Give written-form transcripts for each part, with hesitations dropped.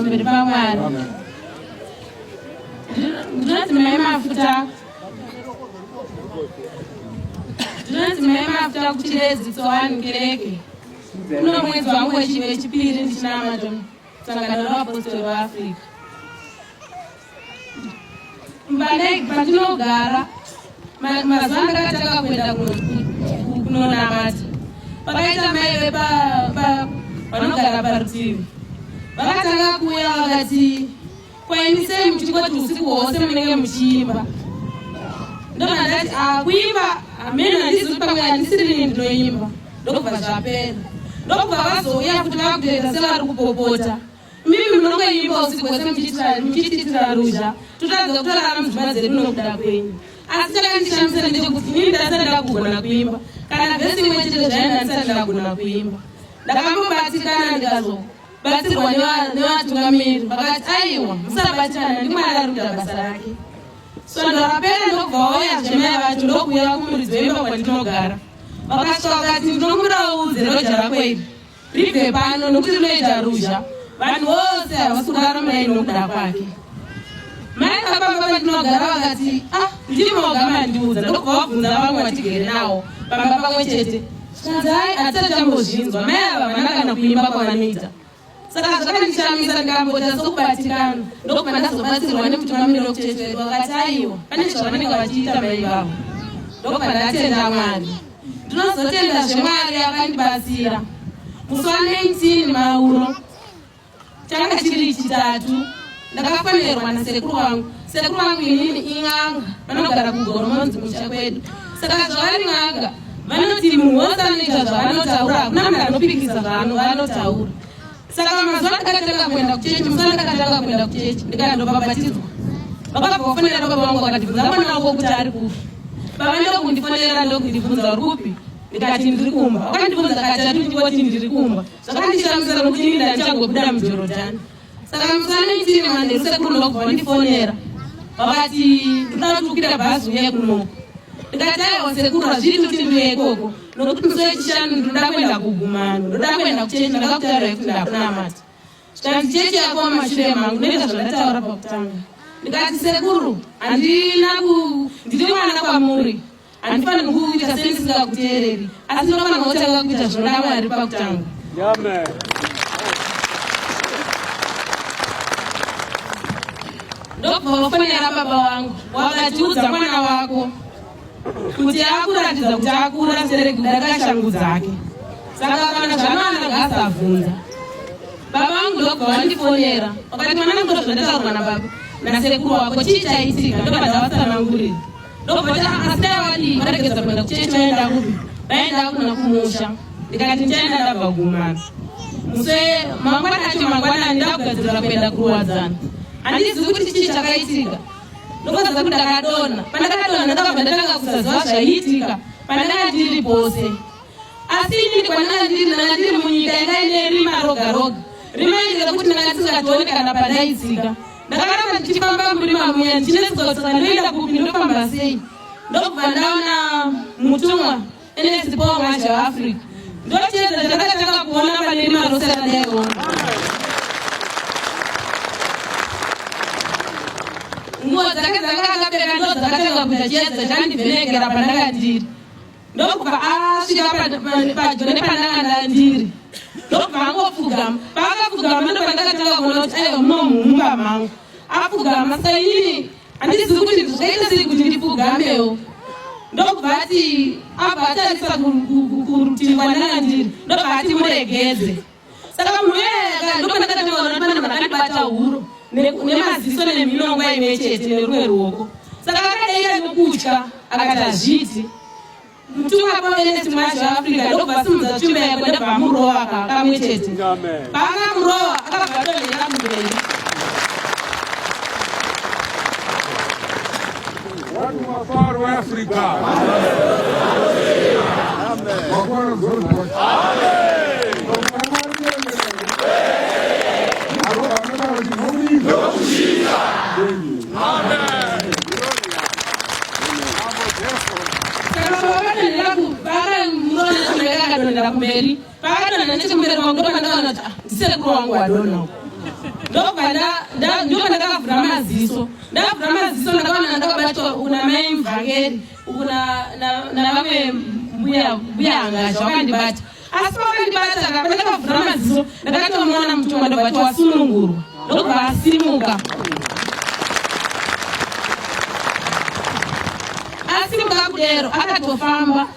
pamberi paMwari. Ndinonzi Mai Mafuta. Ndinonzi Mai Mafuta kuChiredzi Tsowani Kereke. Uno mwedzi wangu wechipiri ndichinamata sangano ravapostori vaAfrica. Pandinogara mazuva andakatanga kuenda kunonamata pakaita mai vanogara parutivi vakatanga kuuya vakati kwaimi sei muchingoti usiku hwose munenge muchiimba ndobva ndati ah, kuimba hameno handizi kuti pamwe handisiri ini ndinoimba ndokubva zvapera ndokubva vazouya kuti vakutoita sevari kupopota Mimi munongoimba usiku hwese muchitiitira ruzha totadza kutorara mudzimba dzedu nokuda kwenyu. Asi chakandishamisa ndechekuti inini ndasati ndakugona kuimba kana vhesi imwe chete zvayo ndandisati ndakugona kuimba. Ndakambobatikana ndikazobatsirwa nevatungamiri vakati aiwa musabatikana ndiMwari ari kuita basa rake. Svondo rapera ndokubva vauya zvemai vacho ndokuuya kumuridzi wemba kwandinogara. Vakasvika vakati ndinokumbira uudze roja rako iri Ribve pano nokuti rinoita ruzha. Vanhu vose havasi kurara muraini nokuda kwake. Mai vapamba pandinogara vakati, ah, ndimi moga mandiudza ndokubva vabvunza vamwe vatigere nawo pamba pamwe chete. Zvikanzi hai hatisati tambozvinzwa mai ava havana kana kuimba kwavanoita. Saka zvakandishamisa ndikamboita sokubatikana ndokubva ndazobatsirwa nemutungamiri wekuchechi wedu vakati aiwa pane zvavanenge vachiita mai ivavo. Ndokubva ndatenda Mwari. Ndinozotenda zveMwari akandibatsira. Musi wa 19 Mauro changa chiri chitatu ndakafonerwa nasekuru vangu. Sekuru vangu inini in'anga vanogara kuGoromonzi musha kwedu. Saka zvavari n'anga vanoti munhu wose anoita zvavanotaura hakuna munhu anopikisa zvavanotaura. Saka mazuva ndakatanga kuenda kuchechi, musi wandakatanga kuenda kuchechi ndikandobhabhatidzwa. Vakabva vafonera baba vangu vakatibvunza mwana wako kuti ari kupi. Baba ndokundifonera ndokundibvunza uri kupi ndikati ndiri kumba. Vakandibvunza katatu ndingoti ndiri kumba. Zvakandishamisa nokuti ini ndandichangobuda muJorodhani. Saka musi wa 19 manheru sekuru ndokubva vandifonera vakati ndoda kuti ukwire bhazi uye kunoku. Ndikati aiwa sekuru hazviiti kuti ndiuye ikoko nokuti musi wechishanu ndinoda kuenda kugumano ndoda kuenda kuchechi ndakakutaurirai kuti ndakunamata zvikanzi chechi yako mumashure mangu ndoita zvandataura pakutanga ndikati sekuru handina ku ndiri mwana kwamuri handifaniri kuita sendisingakuteereri asi ndinofanira kutanga kuita zvinoda mwari pakutanga Amen. Ndokubva vafonera baba vangu wakatiudza mwana wako kuti akuratidza kuti akura stereki kudarika shangu dzake saka kana zvanowana ngaasabvunza baba vangu ndokubva vandifonera vakati mwanangu ndozvandataurwa nababa nasekuru wako chii chaitika ndobva ndavatsanangurira ndobva vati ah, asi dai vadii varegedza kuenda kuchechi vaenda kupi vaenda kuna kumusha ndikati ndichaenda ndabva kumana muswe mangwana acho mangwanani ndakugadzirira kuenda kuruwadzana handizivi kuti chii chakaitika ndokuratidza kuti ndakadonha pandakadonha ndakabva ndatanga kusaziva zvaiitika pandanga ndiri pose asi inini kwandanga ndiri ndanga ndiri munyika yanga ine rima roga roga rima iri rekuti ndanga ndisingatooni kana pandaitsika ndakaramba ndichifamba murima muya ndichinetseka kuti saka ndoenda kupi ndofamba sei ndokubva ndaona mutumwa Ernest Paul Mwazha weAfrica ndochiedza chandakatanga kuona pane rima rose randaiona nguo dzake dzanga akapfeka ndo dzakatanga kuita chiedza chandivhenekera pandanga ndiri ndokubva asvika padyo nepandanga ndiri ndokubva angopfugama paakapfugama ndopandakatanga kuona kuti aiwa muno mumba mangu apfugama saka inini Handizivi kuti zvaita sei kuti ndipfugamewo. Ndokubva ati abva atarisa kurutivi kwandanga ndiri ndobva ati muregedze. Saka munhu uye ndopandakatanga kuona kuti pane munhu akandibata huro nemaziso nemhino nguva imwe chete nerumwe ruoko. Saka akadaira nokutya akati hazviiti. Mutumwa pavenesi mwazha weAfrica ndokubva simudza tsvimbo yake ndobva amurova kamwe chete. Paakamurova akabva adonhera kumberi. Watu mafaro weAfrica. Amen. Akadonhera kumberi paakadonha nechekumberi kwangu ndopandakaona kuti ah, ndisekuru wangu wadonha ndokubva Ndokubva ndopandakavhura maziso, ndakavhura maziso ndakaona ndakabatwa uku namai muvhangeri uku navamwe mbuya mbuya hangasha vakandibata. Asi pavakandibata ka pandakavhura maziso ndakatomuona mutumwa ndobva ti wasunungurwa ndokubva asimuka. Asimuka kudero akatofamba.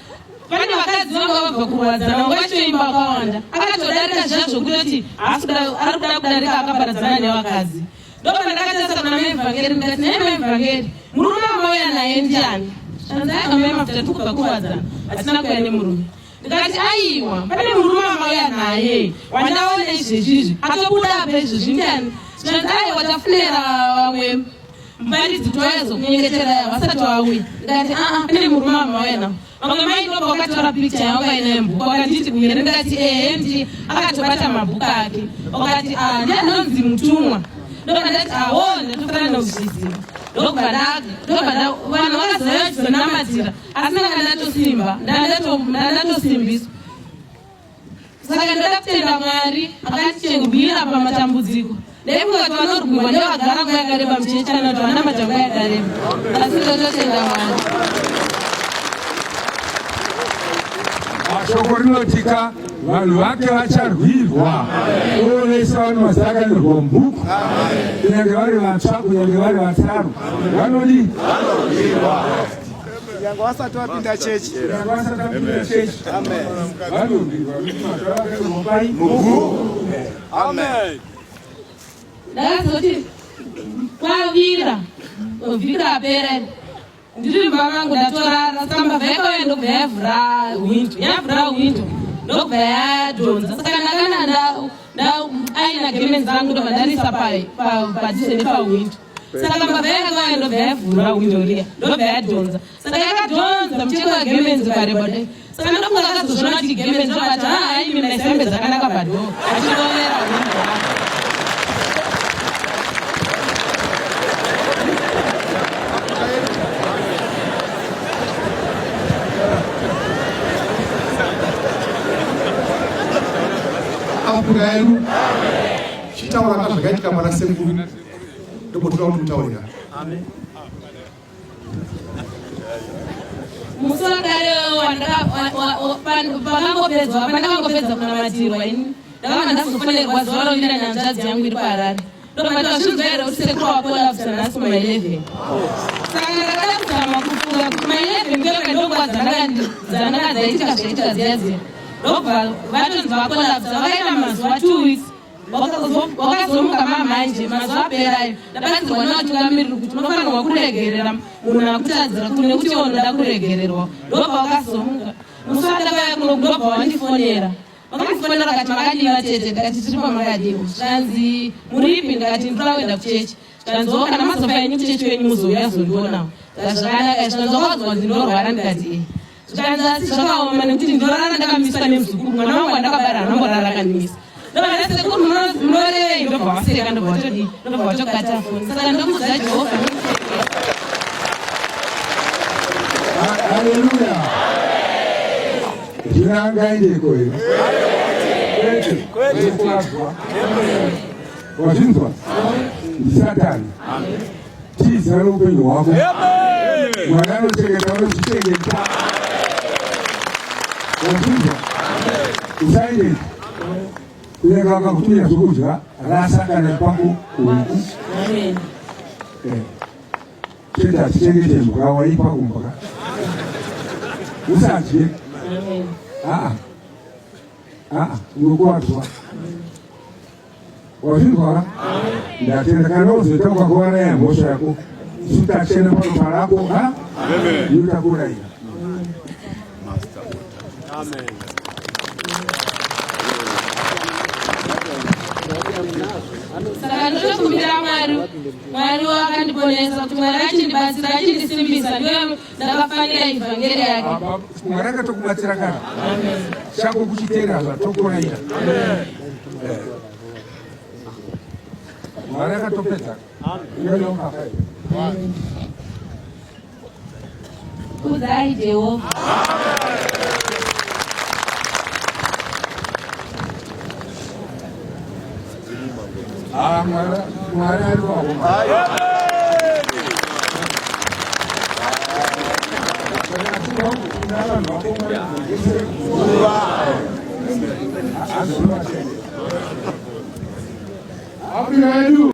Pane vakadzi vanga vabva kurwadzana vanga vachitoimba vakawanda. Akatodarika zviya zvokutoti haasi kuda ari kuda kudarika akaparadzana nevakadzi. Ndopandakatarisa kuna mai Mvangeri ndikati nhai mai Mvangeri murume wamauya naye ndiani? Zvanzi aiwa mai Mafuta tiri kubva kurwadzana hatina kuuya nemurume. Ndikati aiwa pane murume wamauya naye wandaona izvezvi izvi atobuda apa izvezvi ndiani? Zvanzi aiwa tafunera vamwe muparidzi kuti vaizokunyengeteraya vasati vauya. Ndikati aa pane murume wamauya nawo. Vamwe mai ndopa vakatora picture yangu ainayo mubhuku vakanditi uyu here ndikati ehe ndiye akatobata mabhuku ake vakati ah ndiye anonzi mutumwa ndobva ndati awo ah, ndatofanira nokuzviziva ndobva ndobva vanhu vakazouya vachizonamatira asi ndanga ndatosimba ndatosimbiswa Saka ndoda kutenda Mwari akatichengurwira pamatambudziko. Ndaifunga kuti vanorwirwa ndevagara nguva yakareba muchechi kana kuti vanamata nguva yakareba. Asi ndototenda Mwari. Shoko rinotika vanhu vake vacharwirwa uvo vese vane mazita akanyorwa mubhuku kunyange vari vatsva kunyange vari vatsaru vanodii Kunyange vasati vapinda chechi. Kunyange vasati vapinda chechi. Amen. Vanorwirwa nekuti mazita akanyorwa pai mubhuku. Amen. Ndakazoti kwavira vhiki rapera iri ndiri mumba mangu ndatorara saka mbavha yakauya ndokubva yavhura hwindo yavhura hwindo ndokubva yadhonza saka ndakana aina gemenzi rangu ndobva ndarisa padhuze nepahwindo saka mbavha yakauya ndobva yavhura hwindo riya ndobva yadhonza saka yakadhonza mucheko wegemenzi ukareba dai saka ndofunga akazozviona kuti gemenzi ndobati haa imi maisa hembe dzakanaka padhoo achirovera hwindo rako Afrika yedu chitaura ka zvakaitika pana sekuru ndopotoda kuti utaurira musi wakare pakangopedzwa pandakangopedza kunamatirwa ini ndakanga ndazofonerwa zuva rovira nhanzvadzi yangu iri kuharare ndobva ndazvinzwa here kuti sekuru wakolapsa nhasi kuma 11 saka ndakada kuzama kufunga kuti ma 11 ndoka ndonguva dzandanga dzaitika zvaitika dziya dziya ndobva vatonzi vakolapsa vakaita mazuva 2 weeks Wakazomuka mamanje mazuva apera ayo ndabatsirwa nevatungamiriri kuti unofanirwa kuregerera munhu akutadzira nekuti iwe unoda kuregererwa ndobva wakazomuka musi wandakauya kuno ndobva wandifonera vakandifonera vakati makadii vatete ndikati tiri pamakadiwo zvikanzi muripi ndikati ndinoda kuenda kuchechi zvikanziwo kana mazofa enyu kuchechi wenyu muzouya zondionawo zvakanaka zvikanzi wakaudzwa kunzi ndorwara ndikati e Zvikanzi asi zvakaoma nekuti ndinorara ndakamiswa nemuzukuru mwana wangu wandakabara anomborara akandimisa. Ndobva ndati sekuru munorevei ndobva waseka ndobva watodii ndobva watokata foni saka ndokudza Jehovha. Haleluya. Zvinangaendeko here? Kwete. Kwete. Wazvinzwa? Ndisatani. Tiza neupenyu hwako. Mwari anochengeta vanozvichengeta. Wazvinzwa? Usaende kunyange vakakutumira zvokudya rasa kana chipango kuhuku. Eh. Chete hatichengete mbwa waipa kumbwa. Usadye. Aa. Aa, unokuwadzwa. Wazvinzwa ka? Ndatenda kana uzoita ukakuwana ya mhosva yako. Isu tachena pano parako ha? Amen. Iwe takurayira. Amen. Saka ndinokumbira Mwari, Mwari wakandiponesa kuti Mwari achindibatsira achindisimbisa ndiyo ndakafanira ivhangeri yake. Mwari akatokubatsira kana. Chako kuchiteera zvatokurayira. Mwari akatopedza. Kudzai Jehovha. Ah. Mwari ari wavo. Afrika yedu.